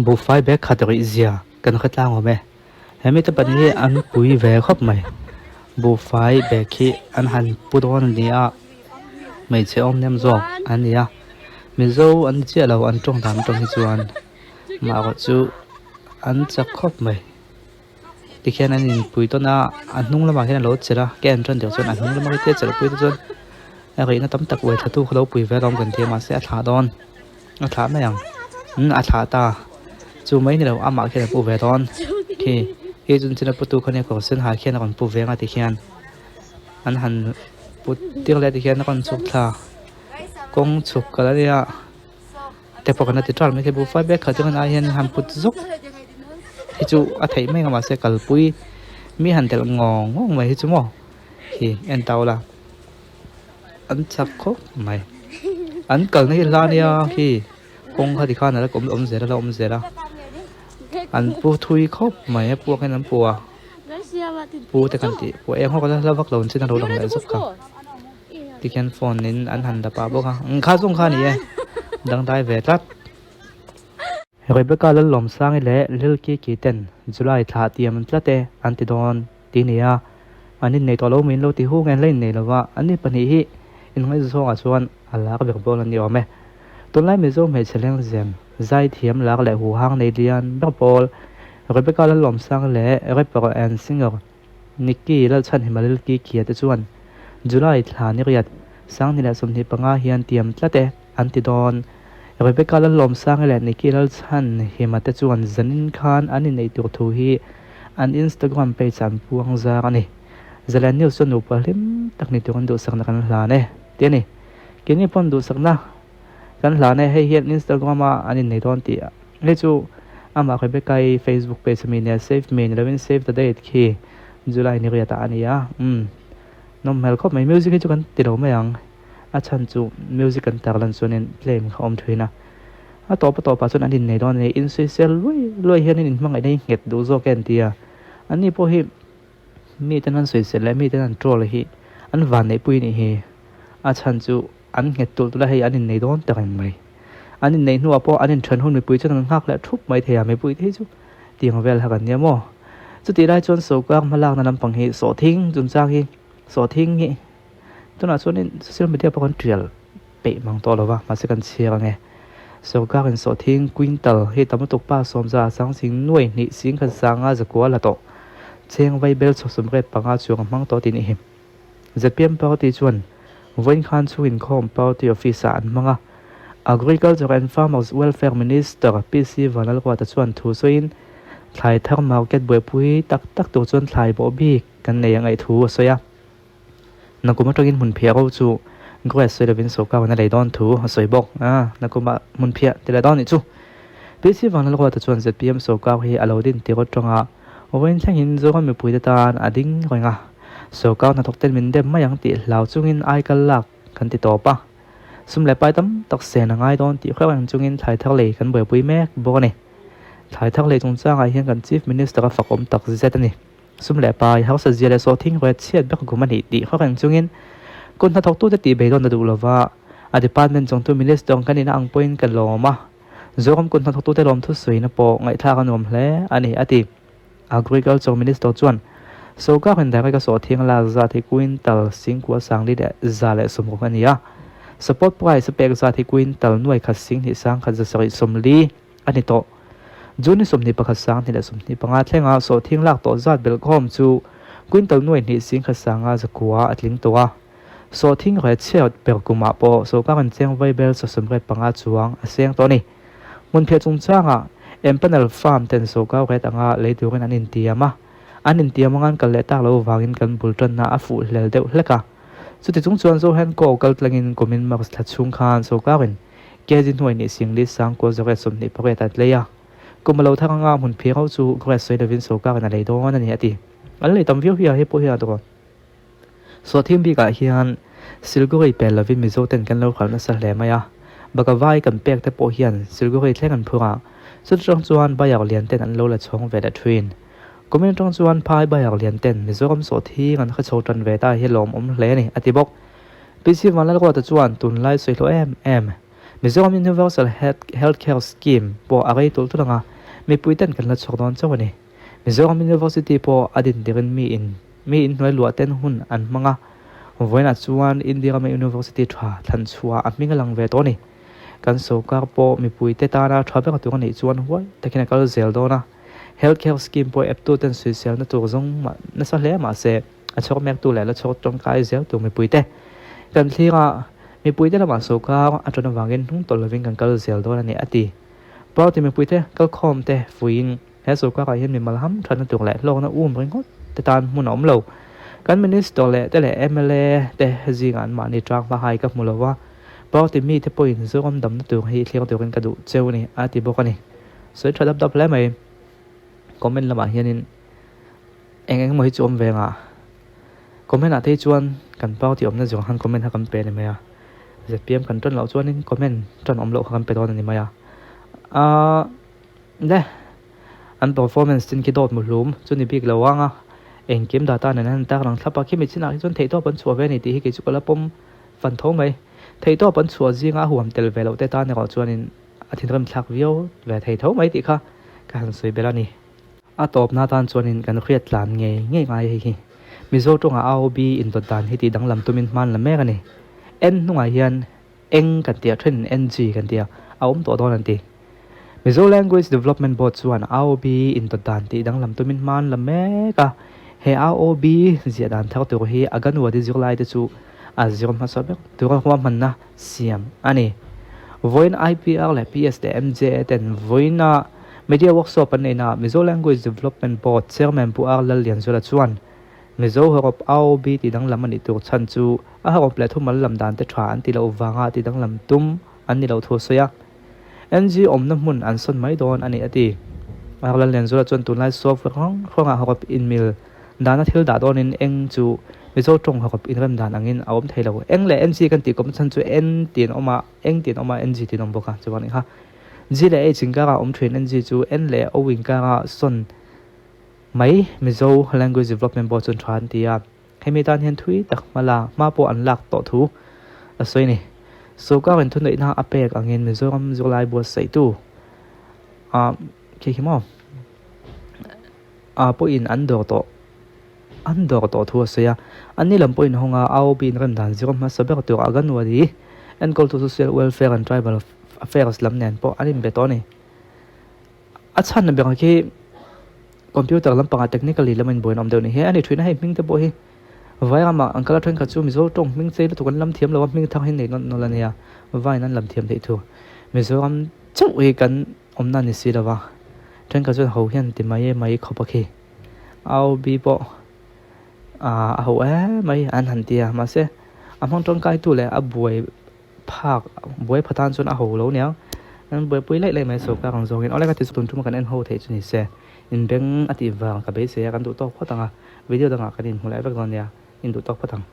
Buhfai bag khat rih zia kan hre tlang awm e. He mite pahnih hi an pui ve khawp mai. Buhfai bag hi an han pu dawn a ni a, hmeichhe awm nem zawk an ni a. Mizo an ni chiah lo an tawng dan atang hi chuan mahrawh chu an chak khawp mai. Tikhian an inpui tawn a, a hnung lamah khian a lo chelh a, ke an tan deuh chuan a hnung lama khitia chelh pui te chuan a rihna tam tak uai thla tu kha lo pui ve alawm kan ti a mahse a thlah dawn a thlah mai ang umm a thlah ta chu mai ni lo amah khian a pu ve dawn khi khi chun chin a pu tu kha nia kawr sen ha khian a rawn pu ve ang a tikhian an han put tir leh tikhian a rawn chhuk thla kawng chhuk kal a nia. Te pawh kan la ti tral mai thei buhfai bag khat hian ai hian han put zuk hi chu a theih mai ang mahse kalpui mi han telh ngawng ngawng mai hi chu maw khi en tau la an chak khawp mai an kalna hi hla nia khi kawng kha tikhan ala awm awm zel a la awm zel a an pu thui khawp mai a puak hian an pu a pu te kan tih pawh eng ho ka la vak lo ang chin a lo lang leh zuk kha. Tikhian phone in an han la pah bawk a eng kha zawng kha a ni e dangdai ve tlat. Rebecca Lallawmsangi leh Lil Kiki ten July thla tiam an tlat e an ti dawn ti ni a, an innei tawh lo min lo ti hu nge an la innei lo va, an ni pahnih hi inngaihzawngah chuan a lak ber bawl an ni awm e. Tunlai Mizo hmeichhe lengzem zaithiam lak leh huhang nei lian ber pawl Rebecca Lallawmsangi leh rapper and singer Nikki Lalchhanhima Lilkikia te chuan July thla ni riat, Sanghnih leh 25 hian tiam tlat e an ti dawn. Rebecca Lallawmsangi leh Nikki Lalchhanhima te chuan zanin khan an inneih tur thu hi an Instagram page ah an puang zar a ni. Zalen News chuan nupa hlim tak ni tur an duhsakna kan hlan e ti a ni. Keini pawn duhsakna kan hlan e, hei hian Instagram a an innei dawn tih Hei chu amah Rebecca-i Facebook page ami nia, save me ni lovin save the date khi July ni riatah a ni a, umm nawm hmel khawp mai. Music hi chu kan ti lo mai ang, a chhan chu music kan tar lan chuanin claim kha awm thin a, a tawp a tawpah chuan an innei dawn a ni, insawisel luai luai hianin inhmangaihna hi nghet duh zawk e an ti a, anni pawh hi miten an sawisel leh miten an troll hi an vanneihpui a nih hi, a chhan chu An nghet tulh tulh a, hei an innei dawn ta reng mai. An inneih hnuah pawh an inthen hun mipui chuan an nghak leh thup mai thei a, mipui te hi chu tiang vel hak an nia maw. Chutih lai chuan sawrkar hmalakna lampang hi sawhthing chungchang hi sawhthing hi tunah chuanin social media pawh kan tial peih mang tawh lo va, mahse kan chhiar ang e. Sawrkarin sawhthing quintal hi tam lutuk pa sawmza sangsing nuai hnih singkhat sanga zakua la tawh cheng vaibel chho sawmriat panga chuang a hmang tawh tih ni hi. Zpm party chuan vawiin khan chhung inkhawm party office ah an hmang a, Agriculture and Farmers Welfare Minister PC Vanlalruata chuan thu sawiin thlai thar market buaipui tak tak tur chuan thlai bawh bik kan nei a ngaih thu a sawi a. Nakum atangin hmunphiah ro chu Grace sawi lovin sawrkar in a lei dawn thu a sawi bawk a, nakumah hmunphiah ti leh dawn nih chu. PC Vanlalruata chuan zpm sawrkar hi a lo din tir atanga Vawiin thlengin Zoram mipuite tan a ding reng a, sorkar hnathawkten min dem mai ang tih hlau chungin aikal lak kan ti tawp a. Sum leh pai tam tak sen a ngai dawn tih hreuh reng chungin thlai thar lei kan buaipui mek bawk a ni. Thlai thar lei chungchangah hian kan Chief Minister a fakawm tak zet a ni. Sum leh pai, hausa zia leh sawhthing ruai chhiat ber kum a nih tih hreuh reng chungin kut hnathawktute tih beidawn a duh lova, a department chawngtu Minister kan nihna ang pawhin ka lawm a. Zoram kut hnathawktute lawmthu sawiina pawh ngaihthlak a nuam hle a ni, a ti. Agriculture Minister chuan, Sawrkarin direct a sawh thiang lak zat hi quintal singkua sangli leh 160 a ni a, support price a pek zat hi quintal nuai khat singhnih sangkhat 740 a ni tawh. June ni 21 2025 thlenga sawh thiang lak tawh zat belhkhawm chu quintal nuai hnih singkhat sanga zakua a tling tawh a. Sawhthing reh chhiat ber kumah pawh sawrkarin cheng vaibel 75 chuang a seng tawh a ni. Hmunphiah chungchangah empanel farm ten sawrkar ret anga lei turin an intiam a, an intiam anga an kal leh tak loh vangin kan bul tanna a fuh hlel deuh hlek a. Chuti chung chuan Zohen Kaw kal tlangin kumin March thla chhung khan sawrkarin kg hnuai nih singli sangkua zawriat 28 a tlei a. Kum a lo thar anga hmunphiah ho chu grass sawi lovin sawrkarin a lei dawn a ni a ti. An lei tam viau hi a hei pawh hi a tawh. Sawhthing bikah hian Silguri pel lovin Mizo ten kan lo kal nasa hle mai a, baka vai kan pek te pawh hian Silguri thleng an phur a, chutang chuan Bayar lian ten an lo la chhawng ve leh thin. Kumin atang chuan phai Bayar lian ten Mizoram sawhthing an kha chho tan ve ta hi lawmawm hle a ni, a ti bawk. PC Vanlalruata chuan tunlai sawi hlawh em em. Mizoram Universal Health Care Scheme pawh a rei tulh tulh ang a, mipui ten kan la chhuak dawn chauh a ni. Mizoram University pawh a din tirin mi in mi inhnuai luah ten hun an hmang a, vawiinah chuan India rama University tha thlan chhuah a hming a lang ve tawh a ni. Kan sawrkar pawh mipuite tana tha ber tur a nih chuan huai takin a kal zel dawn a, Health Care Scheme pawh eptuten suiselna tur zawng nasa hle mahse, A chhawk mektu leh la chhawk tawngkai zel tur mipuite kan thlir a, mipuite lamah sawrkar a ṭan avangin hnung tawlh lovin kan kal zel dawn a ni, a ti. Party mipuite kalkhawmte fuiin he sawrkarah hian mimal ham ṭhatna tur leh hlawkna um ringawt te tan hmun a awm lo. Kan Minister leh te leh mla te zingah an mahni ṭang hma hai ka hmu lo a, party mite pawhin Zoram damna tur hi thlir turin ka duh cheu a ni, a ti bawk a ni. Sawi ṭha dap dap hle mai. Comment lamah hianin. Eng eng emaw hi chu awm ve ang a, comment ah te hi chuan kan party awmna zawng khan comment kha kan pe a ni mai a, zpm kan tan loh chuanin comment tan awm loh kha kan pe dawn a ni mai a, aaa le an performance chin khi dawt muhlum chu ni bik lo ang a, engkim data nen an tar lang thlap a, khimi chinah hi chuan theihtawp an chhuah ve a ni tih hi kei chu ka la pawm fan tho mai, theihtawp an chhuah zinga a huam tel ve loh te tan erawh chuanin a thinrim thlak viau ve thei tho mai tih kha ka han sawi belh a ni. A tawpna atan chuanin kan hriat tlan ngei ngei ngai hei hi. Mizo tawngah AOB indawt dan hi tih danglam tumin hman la mek a ni. N hnungah hian eng kan tih a thenin NG kan tih a, a awm tawh dawn an ti. Mizo Language Development Board chuan AOB indawt dan tih danglam tumin hman la mek a. He AOB ziah dan thar tur hi Aganwadi zirlaite chu a zir hmasa ber tura ruahmanna siam a ni. Vawiin IPR leh PS leh MJA ten vawiina Media Workshop an neihnaah Mizo Language Development Board Chairman Pu R Lallianzuala chuan Mizo hawrawp AOB tih danglam a nih tur chhan chu a hawrawp leh thumal lam dan te tha an ti loh vanga tih danglam tum an ni loh thu a sawi a. NG awmna hmun an sawn mai dawn a ni a ti. R Lallianzuala chuan tunlai software hrang hrangah hawrawp inmil Dana thil dah dawnin eng chu Mizo tawng hawkawp inrem dan angin a awm thei lo. Eng leh NG kan tih kawm chhan chu N tih an awm a, eng tih an awm a, NG tih an awm bawk a, chuvang nih kha. G leh H inkara awm thin NG chu N leh O inkara sawn mai Mizo Language Development Board chuan tha an ti a. Hemi tan hian thui tak hma la hma pawh an lak tawh thu a sawi a ni. Sawrkarin thuneihna a pek angin Mizoram zirlai buatsaihtu ah khi khi maw? A pawhin an dawr tawh an dawr tawh thu a sawi a, an ni lam pawhin hawnga AOB in rem dan zir hmasa ber tur Aganwadi enkawltu Social Welfare and Tribal Affairs lam nen pawh an inbe tawh a ni. A chhan ber khi computer lampangah technically lam inbuaina awm deuh ni hi a ni thin a, hei hming te pawh hi Vairamah an kal a thenkhat chu Mizo tawng hming chei lutuk an lam thiam lo a, hming thar hi nei nawlh nawlh a nia, Vaiin an lam thiam theih thu Mizoram chauh hi kan Awmna ni si lova, thenkhat chuan ho hian ti mai mai khawp a khi. Au bi pawh ah a ho em mai an han ti a, mahse a hmang tangkaitu leh a buai phak buai pha tan chuan a ho lo niang. An buaipui laih laih mai sawrkar ang zawngin awle ka ti chu tun tuma kan en ho theih chu ni se inbeng a tih vang ka beisei a kan duh tawk phawt ang a, video dangah kan inhmu leh vek dawn nia, in duh tawk phawt ang.